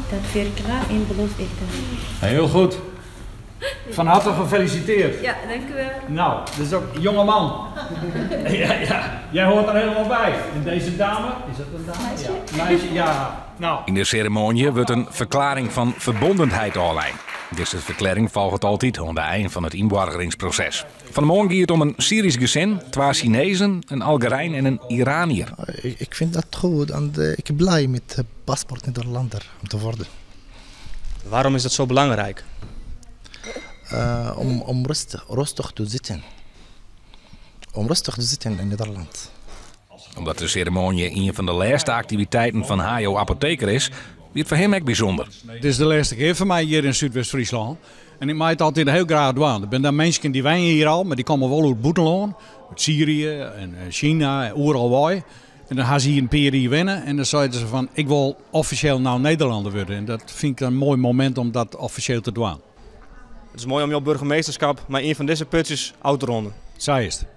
Dat verklaar en beloof ik dan. Heel goed. Van harte gefeliciteerd. Ja, dank u wel. Nou, dat is ook jongeman. Ja. Jij hoort er helemaal bij. En deze dame, is dat een dame? Meisje. Ja, meisje, ja. Nou. Yn de seremoanje wurdt in ferklearring fan ferbûnenheid ôflein. Dizze ferklearring folget altyd oan de ein fan it ynboargeringsproses. Fan 'e moarn gie it om in Syrysk gesin, twa Sinezen, in Algerijn en in Iraniër. Ik vind dat goed en ik ben blij met paspoort Nederlander om te worden. Waarom is dat zo belangrijk? Om rustig te zitten. Om rustig te zitten in Nederland. Omdat de seremoanje ien fan de lêste aktiviteiten fan Hajo Apotheker is, wie it foar him ek bysûnder. It is de lêste kear foar my hjir yn Súdwest-Fryslân. En ik mei it altyd hiel graach dwaan. Der binne dan minsken dy wenje hjir al, mar dy komme wol út it bûtenlân. Út Syrië en Sina en oeral wei. En dan ha se hjir in pear jier wenne en dan seiden se fan ik wol offisjeel no Nederlanner wurde. En dat fyn ik in moai momint om dat offisjeel te dwaan. It is moai om jo burgemeesterskap mei ien fan dizze putsjes ôf te rûnen. Sa is it.